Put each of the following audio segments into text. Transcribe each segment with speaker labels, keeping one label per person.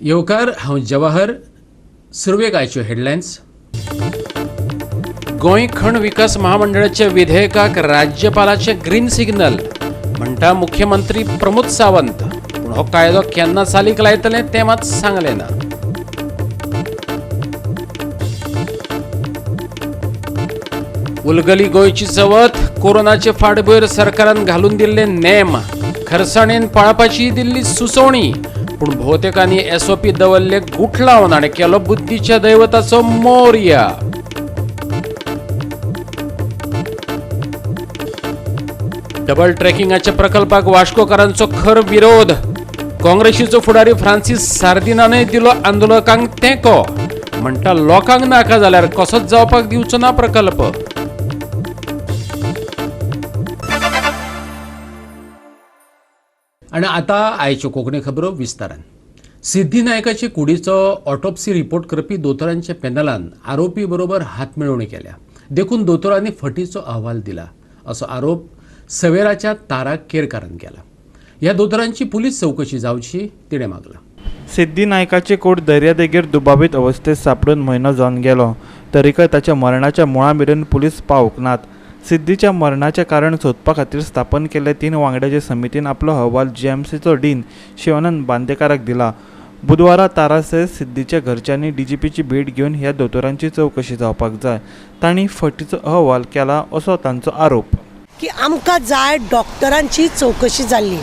Speaker 1: येवकार, हांव जवाहर. सुरवेक आयच्यो हेडलायन्स. गोंय खण विकास महामंडळाच्या विधेयकाक राज्यपालाचें ग्रीन सिग्नल म्हणटा मुख्यमंत्री प्रमोद सावंत. पूण हो कायदो केन्ना चालीक लायतले तें मात सांगलें ना. उलगली गोंयची चवथ. कोरोनाचे फाटभुंयेर सरकारान घालून दिल्ले नेम खरसाणेन पाळपाची दिल्ली सुचोवणी, पूण भोवतेकांनी एसओपी दवरले गुठलावन आनी केलो बुद्धीच्या दैवताचो मोर्या. डबल ट्रॅकिंगाच्या प्रकल्पाक वास्कोकारांचो खर विरोध. काँग्रेसीचो फुडारी फ्रांसीस सार्दिनानय दिलो आंदोलकांक तेंको. म्हणटा लोकांक नाका जाल्यार कसोच जावपाक दिवचो ना प्रकल्प. आनी आतां आयच्यो कोंकणी खबरो विस्तारान. सिद्धी नायकाचे कुडीचो ऑटोप्सी रिपोर्ट करपी दोतोरांच्या पॅनलान आरोपी बरोबर हात मेळोवणी केल्या, देखून दोतोरांनी फटीचो अहवाल दिला असो आरोप सवेराच्या तारा केरकारान केला. ह्या दोतोरांची पुलीस चवकशी जावची तिणें मागलां.
Speaker 2: सिद्धी नायकाची कूड दर्यादेगेर दुबावीत अवस्थेत सांपडून म्हयनो जावन गेलो, तरीकय ताच्या मरणाच्या मुळा मेरेन पुलीस पावूंक नात. सिद्धीच्या मरणाचें कारण सोदपा खातीर स्थापन केल्ले 3 वांगड्याचे समितीन आपलो अहवाल जीएमसीचो डीन शिवानंद बांदेकाराक दिला. बुधवारा तारा सयत सिद्धीच्या घरच्यांनी डीजीपीची भेट घेवन ह्या दोतोरांची चवकशी जावपाक जाय, तांणी फटीचो अहवाल केला असो तांचो आरोप.
Speaker 3: की आमकां जाय डॉक्टरांची चवकशी जाल्ली.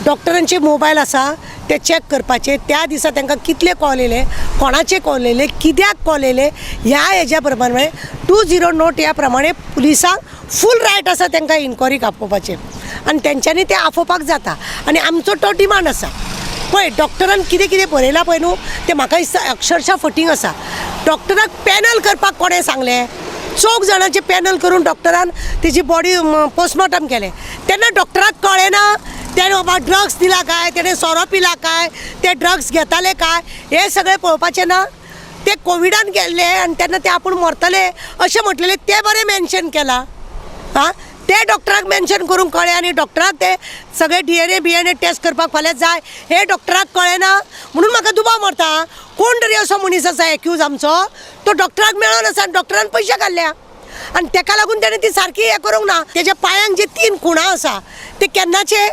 Speaker 3: डॉक्टरांचे मोबायल आसा ते चॅक करपाचे, त्या दिसा तांकां कितले कॉल येयले, कोणाचे कॉल येयले, कित्याक कॉल येयले, ह्या हेज्या प्रमाणे 20 नोट ह्या प्रमाणे पुलिसांक फूल रायट आसा तांकां इन्क्वायरीक आपोवपाचें आनी तेंच्यांनी तें आपोवपाक जाता आनी आमचो तो डिमांड आसा. पळय डॉक्टरान कितें कितें बरयलां पळय न्हू, तें म्हाका दिसता अक्षरशा फटींग आसा. डॉक्टराक पॅनल करपाक कोणें सांगलें? 4 जाणांचें पॅनल करून डॉक्टरान तेजी बॉडी पोस्टमॉर्टम केलें तेन्ना डॉक्टराक कळ्ळें ना तेणें बाबा ड्रग्स दिला काय, तेणें सोरो पिला काय, ते ड्रग्स घेताले काय, हें सगळें पळोवपाचें ना. ते कोविडान गेल्ले आनी तेन्ना ते आपूण मरतले अशें म्हटलेलें तें बरें मेन्शन केलां. आं, ते डॉक्टराक मेन्शन करूंक कळ्ळें आनी डॉक्टराक ते सगळे DNA BNA टेस्ट करपाक फाल्यां जाय हें डॉक्टराक कळ्ळें ना म्हणून म्हाका दुबाव मारता. कोण तरी असो मनीस आसा एक्यूज आमचो, तो डॉक्टराक मेळोन आसा आनी डॉक्टरान पयशे काडल्या आनी तेका लागून तेणें ती सारकी हें करूंक ना. तेज्या पांयांक जे 3 खुणां आसा ते केन्नाचे,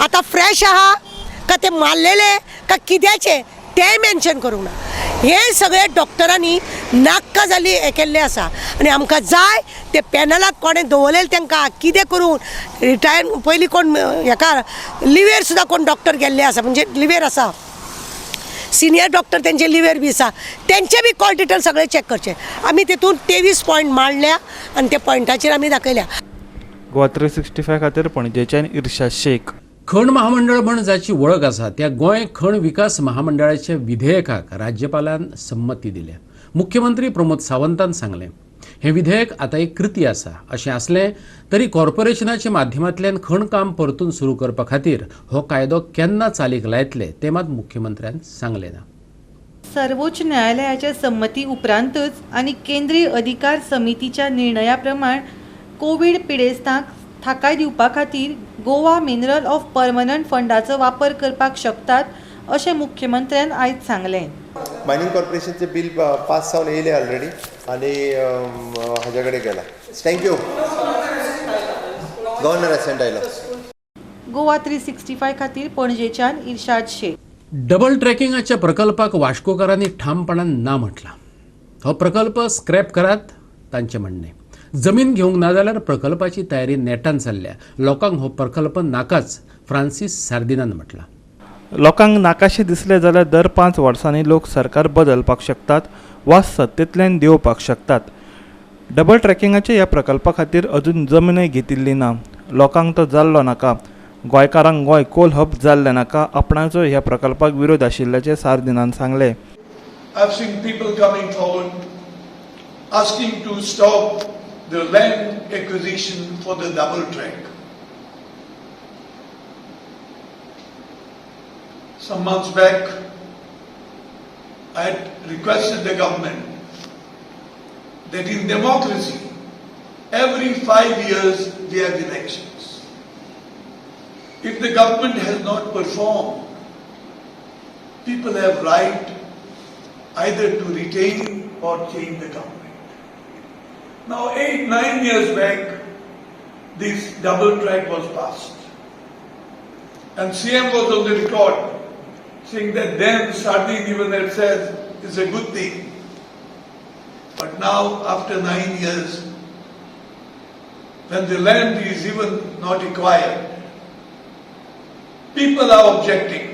Speaker 3: आतां फ्रेश आहा का ते मारलेले का कित्याचे तेंय मेन्शन करूंक ना. हे सगळे डॉक्टरांनी नाक्का जाल्ली हें केल्लें आसा आनी आमकां जाय ते पॅनलाक कोणें दवरलेलें तांकां कितें करून रिटायर पयलीं कोण हेका लिवेर सुद्दां कोण डॉक्टर गेल्ले आसा, म्हणजे लिवेर आसा सिनियर डॉक्टर तेंचे लिवेर बी आसा, तेंचे बी कॉल डिटेल सगळे चॅक करचे. आमी तितून 23 पॉयंट मांडल्या आनी त्या पॉयंटाचेर आमी दाखयल्या.
Speaker 2: गोवा 365 खातीर पणजेच्यान इर्शाद शेख.
Speaker 1: खण महामंडळ म्हण जाची वळख आसा त्या गोंय खण विकास महामंडळाच्या विधेयकाक राज्यपालान संमती दिल्या. मुख्यमंत्री प्रमोद सावंतान सांगलें हें विधेयक आतां एक कृती आसा. अशें आसलें तरी कॉर्पोरेशनाच्या माध्यमांतल्यान खण काम परतून सुरू करपा खातीर हो कायदो केन्ना चालीक लायतले तें मात मुख्यमंत्र्यान सांगलें ना.
Speaker 4: सर्वोच्च न्यायालयाच्या संमती उपरांतच आनी केंद्रीय अधिकार समितीच्या निर्णया प्रमाण कोवीड पिडेस्तांक थाकाय दिवपा खातीर गोवा मिनरल ऑफ परमनंट फंडाचो वापर करपाक शकतात अशें मुख्यमंत्र्यान आयज सांगलें.
Speaker 5: मायनिंग कॉर्पोरेशनचे बिल पास जावन येयलें ऑलरेडी आनी हाज्या कडेन गेला. Thank you. Governor assent आयलो.
Speaker 4: गोवा 365 खातीर पणजेच्यान इर्शाद शेख.
Speaker 1: डबल ट्रॅकिंगाच्या प्रकल्पाक वास्कोकारांनी ठामपणान ना म्हटलां. हो प्रकल्प स्क्रॅप करात तांचें म्हणणें. जमीन घेवंक ना जाल्यार प्रकल्पाची तयारी नेटान चल्ल्या. लोकांक हो प्रकल्प नाकाच फ्रांसीस सार्दिनान म्हटलां.
Speaker 2: लोकांक नाकाशें दिसलें जाल्यार दर 5 वर्सांनी लोक सरकार बदलपाक शकतात वा सत्तेंतल्यान देंवपाक शकतात. डबल ट्रॅकिंगाच्या ह्या प्रकल्पा खातीर अजून जमीनय घेतिल्ली ना. लोकांक तो जाल्लो नाका. गोंयकारांक गोंय कोल हब जाल्लें नाका. आपणाचो ह्या प्रकल्पाक विरोध आशिल्ल्याचें सार्दिनान सांगलें.
Speaker 6: I've seen people coming forward asking to stop the land acquisition for the double track. Some months back, I had requested the government that in democracy, every 5 years we have elections. If the government has not performed People have right either to retain or change the government. Now 8-9 years back, this double track was passed. And CM was on the record saying that then Sardin even had said it's a good thing. But now after 9 years, when the land is even not acquired, people are objecting,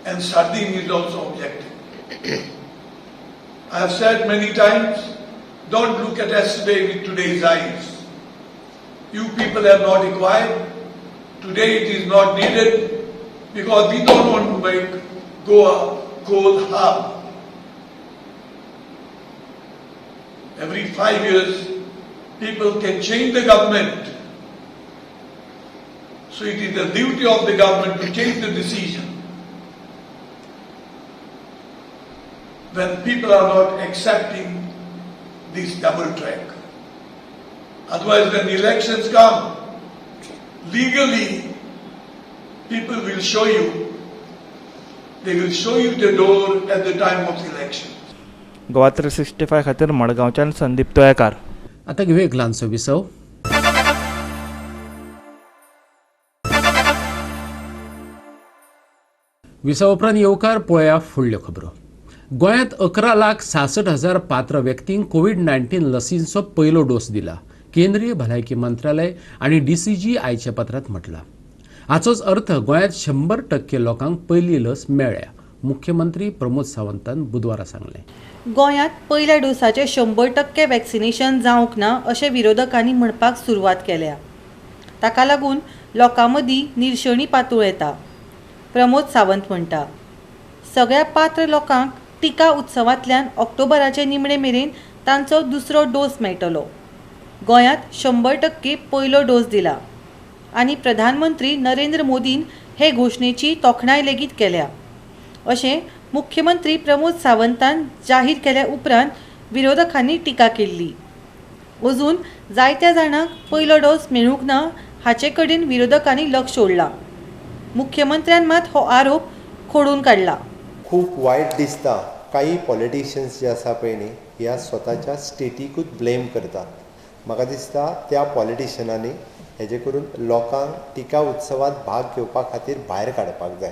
Speaker 6: and Sardin is also objecting. I have said many times, don't look at yesterday with today's eyes. You people have not acquired. Today it is not needed because we don't want to make Goa coal hub. Every 5 years, people can change the government. So it is the duty of the government to change the decision. When people are not accepting this double track. Otherwise, when the elections come, legally, people will show you, they will show you the door at the time of the election.
Speaker 2: Goa 365 खातीर मडगांवच्यान संदीप तोयकार.
Speaker 1: आतां घेवया एक ल्हानसो विसव. विसव उपरांत येवकार पळया फुडल्यो खबरो. गोंयांत 11,66,000 पात्र व्यक्तींक कोवीड 19 लसींचो पयलो डोस दिला. केंद्रीय भलायकी मंत्रालय आनी डीसीजी आयच्या पत्रांत म्हटलां. हाचोच अर्थ गोंयांत 100% लोकांक पयली लस मेळ्ळ्या, मुख्यमंत्री प्रमोद सावंतान बुधवारा सांगलें.
Speaker 4: गोंयांत पयल्या डोसाचें 100% वॅक्सिनेशन जावंक ना अशें विरोधकांनी म्हणपाक सुरवात केल्या. ताका लागून लोकां मदीं निर्शेणी पातळ येता. प्रमोद सावंत म्हणटा, सगळ्या पात्र लोकांक टिका उत्सवांतल्यान ऑक्टोबराचे निमणे मेरेन तांचो दुसरो डोस मेळटलो. गोंयांत 100% पयलो डोस दिला आनी प्रधानमंत्री नरेंद्र मोदीन हे घोशणेची तोखणाय लेगीत केल्या अशें मुख्यमंत्री प्रमोद सावंतान जाहीर केल्या उपरांत विरोधकांनी टिका केल्ली. अजून जायत्या जाणांक पयलो डोस मेळूंक ना हाचे कडेन विरोधकांनी लक्ष ओडलां. मुख्यमंत्र्यान मात हो आरोप खोडून काडला.
Speaker 5: खूब वायट दिसता काही पॉलिटिशियन्स जे आसा पळय न्ही, ह्या स्वताच्या स्टेटीकूच ब्लेम करतात. म्हाका दिसता त्या पॉलिटिशियनांनी हेजे करून लोकांक टिका उत्सवांत भाग घेवपा खातीर भायर काडपाक जाय.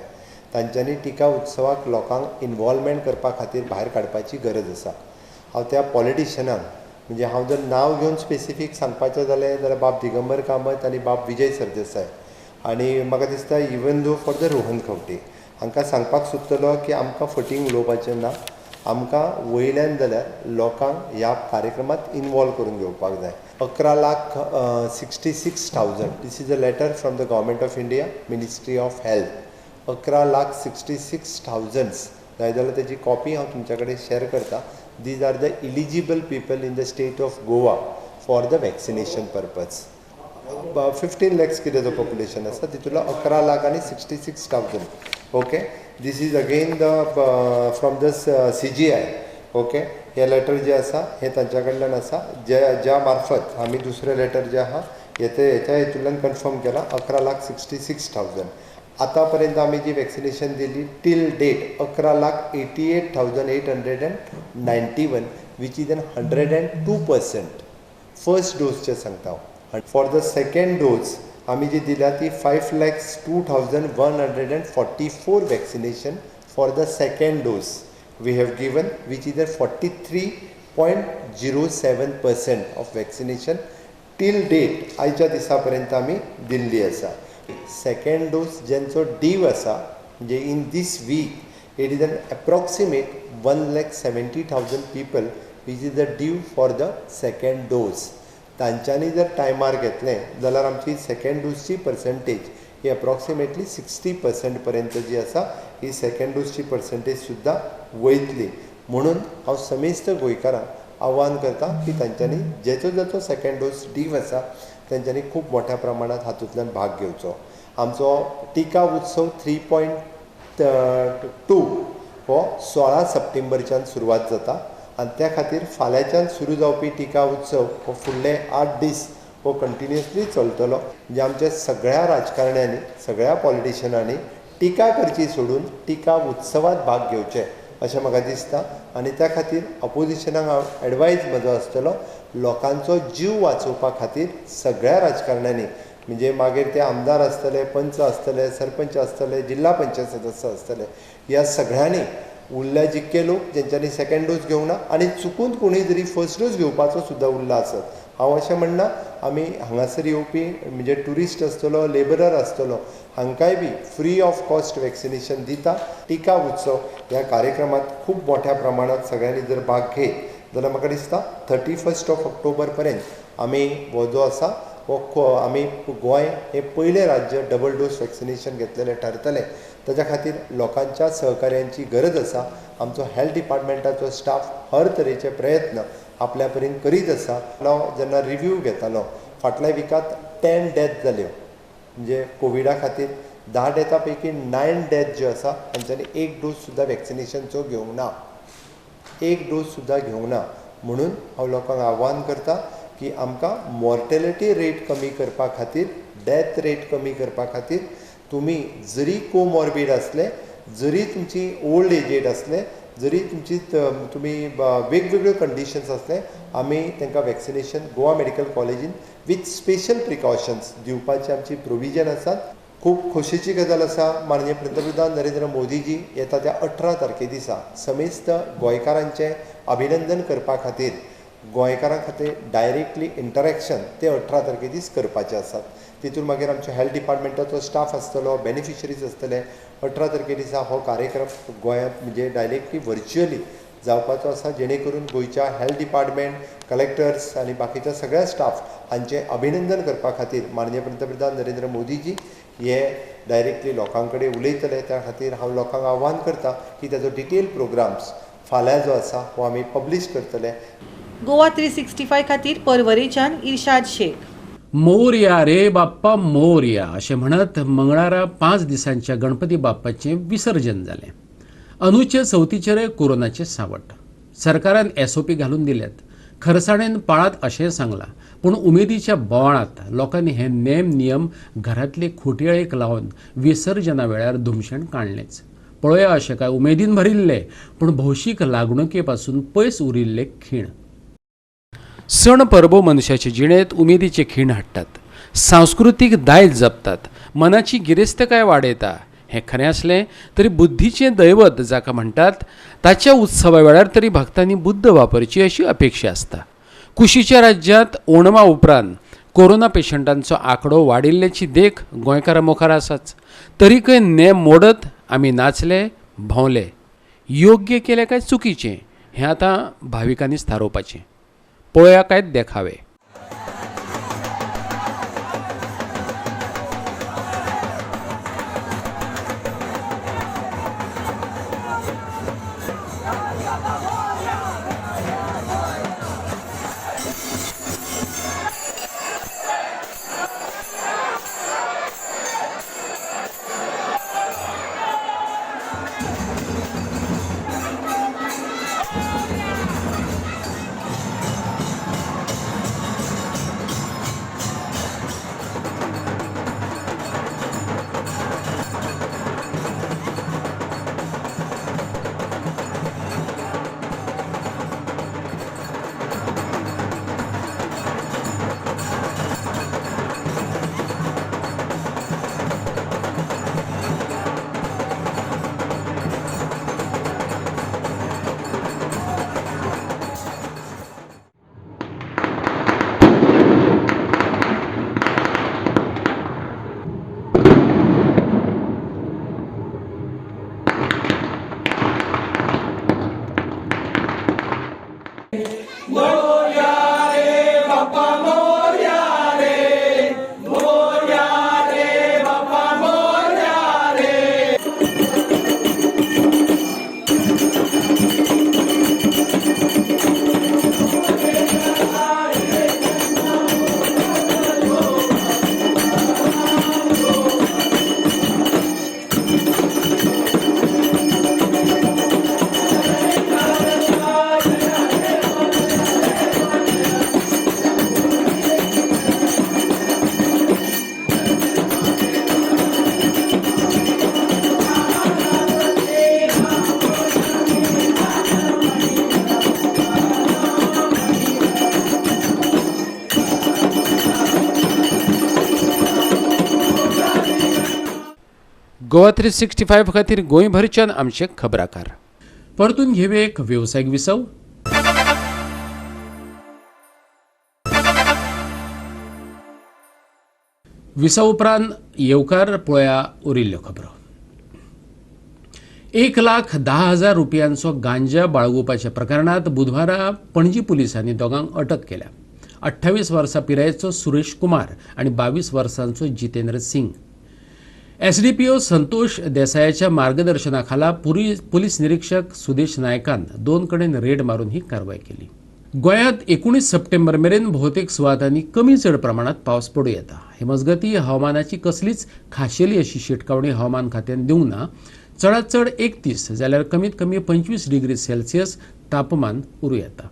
Speaker 5: तांच्यांनी टिका उत्सवाक लोकांक इनवॉल्वमेंट करपा खातीर भायर काडपाची गरज आसा. हांव त्या पॉलिटिशियनांक म्हणजे हांव जर नांव घेवन स्पेसिफीक सांगपाचें जालें जाल्यार बाब दिगंबर कामत आनी बाब विजय सरदेसाय आनी म्हाका दिसता even though for the Rohan Khaunte हांकां सांगपाक सोदतलो की आमकां फटींग उलोवपाचें ना. आमकां वयल्यान जाल्यार लोकांक ह्या कार्यक्रमांत इनवॉल्व करून घेवपाक जाय. 11,66,000, this is a letter from the government of India, ministry of health. 11,66,000 जाय जाल्यार तेजी कॉपी हांव तुमच्या कडेन शेअर करता. These are the eligible people in the state of Goa for the vaccination purpose. 15 lakhs कितें जो पॉप्युलेशन आसा तितूंतलो 11 लाख आनी 66,000. Okay, this is again the from the CGI. Okay, hey letter जे आसा हें तांच्या कडल्यान आसा, ज्या मार्फत आमी दुसरें लेटर जें आहा हेच्या हितूंतल्यान कन्फर्म केलां 11,66,000. आतां पर्यंत आमी जी वॅक्सिनेशन दिली till date 11,88,891, which is an 102% first डोसचें सांगता हांव. फॉर the second dose आमी जी दिल्या ती 5,02,144 vaccination for the second dose we have given, which is a 43.07% of vaccination till date आयच्या दिसा पर्यंत आमी दिल्ली आसा. सेकंड डोस ज्यांचो ड्यू आसा म्हणजे in this week it is an approximate 1,70,000 people which is the due for the second dose. तांच्यांनी जर टायमार घेतलें जाल्यार आमची सेकंड डोसची पर्संटेज ही एप्रॉक्सिमेटली 60% पर्यंत जी आसा ही सेकंड डोसची पर्संटेज सुद्दां वयतली. म्हणून हांव समेस्त गोंयकारांक आव्हान करता की तांच्यांनी जेचो जाचो सेकंड डोस ड्यू आसा तांच्यांनी खूब मोठ्या प्रमाणांत हातूंतल्यान भाग घेवचो. आमचो टिका उत्सव 3.2 हो 16 सप्टेंबरच्यान सुरवात जाता आनी त्या खातीर फाल्यांच्यान सुरू जावपी टिका उत्सव हो फुडले 8 दीस हो कंटिन्युअसली चलतलो. म्हणजे आमच्या सगळ्या राजकारण्यांनी सगळ्या पॉलिटिशियनांनी टिका करची सोडून टिका उत्सवात भाग घेवचे अशें म्हाका दिसता. आनी त्या खातीर अपोजिशनाक हांव एडवायज म्हजो आसतलो, लोकांचो जीव वाचोवपा खातीर सगळ्या राजकारण्यांनी, म्हणजे मागीर ते आमदार आसतले, पंच आसतले, सरपंच आसतले, जिल्हा पंचायत सदस्य आसतले, ह्या सगळ्यांनी उरल्या जितके लोक जेंच्यांनी सेकंड डोस घेवंक ना आनी चुकून कोणूय जरी फर्स्ट डोस घेवपाचो सुद्दां उरला आसत, हांव अशें म्हणना आमी हांगासर येवपी म्हणजे ट्युरिस्ट आसतलो, लेबरर आसतलो, हांकांय बी फ्री ऑफ कॉस्ट वॅक्सिनेशन दिता. टिका उत्सव ह्या कार्यक्रमांत खूब मोठ्या प्रमाणांत सगळ्यांनी जर भाग घेत जाल्यार म्हाका दिसता 31 ऑक्टोबर पर्यंत आमी हो जो आसा हो आमी गोंय हें पयलें राज्य डबल डोस वॅक्सिनेशन घेतलेलें ठरतलें. ताच्या खातीर लोकांच्या सहकार्यांची गरज आसा. आमचो हेल्थ डिपार्टमेंटाचो स्टाफ हर तरेचे प्रयत्न आपल्या परीन करीत आसा. हांव जेन्ना रिव्यू घेतालो फाटल्या विकांत 10 डेथ जाल्यो, म्हणजे कोविडा खातीर 10 डेथा पैकी 9 डेथ ज्यो आसा तांच्यांनी एक डोस सुद्दां वॅक्सिनेशनचो घेवंक ना, एक डोस सुद्दां घेवंक ना. म्हणून हांव लोकांक आव्हान करता की आमकां मॉर्टेलिटी रेट कमी करपा खातीर, डेथ रेट कमी करपा खातीर तुमी जरी कोमॉर्बीड आसले, जरी तुमची ओल्ड एजेड आसले, जरी तुमची तुमी वेगवेगळ्यो कंडिशन्स आसले, आमी तांकां वॅक्सिनेशन गोवा मेडिकल कॉलेजीन विथ स्पेशल प्रिकॉशन्स दिवपाची आमची प्रोविजन आसात. खूब खोशयेची गजाल आसा, माननीय पंतप्रधान नरेंद्र मोदीजी येता त्या 18 तारखे दिसा समेस्त गोंयकारांचें अभिनंदन करपा खातीर गोंयकारां खातीर डायरेक्टली इंटरेक्शन ते 18 तारखे दीस करपाचे आसात. तितून मागीर आमच्या हेल्थ डिपार्टमेंटाचो स्टाफ आसतलो, बेनिफिशरीज आसतले. 18 तारखे दिसा हो कार्यक्रम गोंयांत म्हणजे डायरेक्टली व्हर्च्युअली जावपाचो आसा, जेणे करून गोंयच्या हेल्थ डिपार्टमेंट, कलेक्टर्स आनी बाकीच्या सगळ्या स्टाफ हांचें अभिनंदन करपा खातीर माननीय पंतप्रधान नरेंद्र मोदीजी हे डायरेक्टली लोकां कडेन उलयतले. त्या खातीर हांव लोकांक आव्हान करता की ताजो डिटेल प्रोग्राम्स फाल्यां जो आसा हो आमी पब्लीश करतले.
Speaker 4: गोवा 365 खातीर परवरेच्यान इर्शाद शेख.
Speaker 1: मोरया रे बाप्पा मोरया अशें म्हणत मंगळारा 5 दिसांच्या गणपती बाप्पाचें विसर्जन जालें. अनुचे चवथीचेर कोरोनाचें सावट, सरकारान SOP घालून दिल्यात, खरसाणेन पाळात अशें सांगलां, पूण उमेदीच्या बोवाळांत लोकांनी हे नेम नियम घरांतले खोटयेक लावन विसर्जना वेळार धुमशेण काडलेंच. पळोवया अशें काय उमेदीन भरिल्ले पूण भौशीक लागणुके पासून पयस उरिल्ले खीण. सण परबो मनशाचे जिणेंत उमेदीचे खीण हाडटात, सांस्कृतीक दायज जपतात, मनाची गिरेस्तकाय वाडयता. हें खरें आसलें तरी बुद्धीचें दैवत जाका म्हणटात ताच्या उत्सवा वेळार तरी भक्तांनी बुद्ध वापरची अशी अपेक्षा आसता. कुशीच्या राज्यांत ओणमा उपरांत कोरोना पेशंटांचो आंकडो वाडिल्ल्याची देख गोंयकारां मुखार आसाच. तरीकय नेम मोडत आमी नाचले, भोंवले. योग्य केलें काय चुकीचें हें आतां भाविकांनीच थारोवपाचें. पळोवया काय देखावे. गोवा 365 खातीर गोंयभरच्यान आमचे खबराकार. परतून घेवया एक वेवसायीक विसव. विसव उपरांत येवकार पळया उरिल्ल्यो खबरो. 1,10,000 रुपयांचो गांजा बाळगुपाच्या प्रकरणांत बुधवारा पणजी पुलिसांनी दोगांक अटक केल्या. 28 वर्सां पिरायेचो सुरेश कुमार आनी 22 वर्सांचो जितेंद्र सिंग. एसडीपीओ संतोष देसायाच्या मार्गदर्शनाखाला पुलीस निरीक्षक सुदेश नायकान 2 कडेन रेड मारून ही कारवाय केली. गोंयांत 19 सप्टेंबर मेरेन भोवतेक सुवातांनी कमी चड प्रमाणात पावस पडूं येता. हे मजगतीं हवामानाची कसलीच खाशेली अशी शिटकावणी हवामान खात्यान दिवंक ना. चडांत चड 31 जाल्यार कमीत कमी 25 डिग्री सेल्सियस तापमान उरूं येता.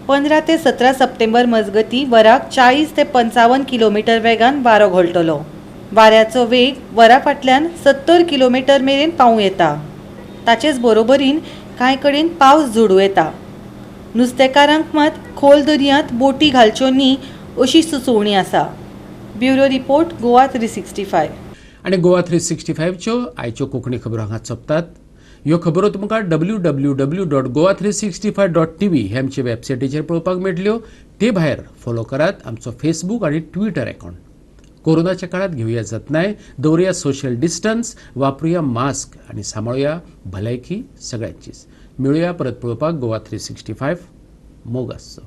Speaker 4: 15 ते 17 सप्टेंबर मजगतीं वराक 40 ते 55 किलोमिटर वेगान वारो घोळटलो. वाऱ्याचो वेग वरा फाटल्यान 70 किलोमिटर मेरेन पावूं येता. ताचेच बरोबरीन कांय कडेन पावस झडूं येता. नुस्तेकारांक मात खोल दर्यांत बोटी घालच्यो न्ही अशी सुचोवणी आसा. Bureau report, Goa 365.
Speaker 1: आनी गोवा 365च्यो आयच्यो कोंकणी खबरो हांगा सोंपतात. ह्यो खबरो तुमकां www.goa365.tv हे आमचे वेबसायटीचेर पळोवपाक मेळटल्यो. ते भायर फॉलो करात आमचो फेसबूक आनी ट्विटर अकावंट. कोरोनाच्या काळात घेवया जतनाय, दवरुया सोशल डिस्टन्स, वापरुया मास्क आनी सांबाळुया भलायकी सगळ्यांचीच. मेळुया परत पळोवपाक गोवा 365. मोग आसचो.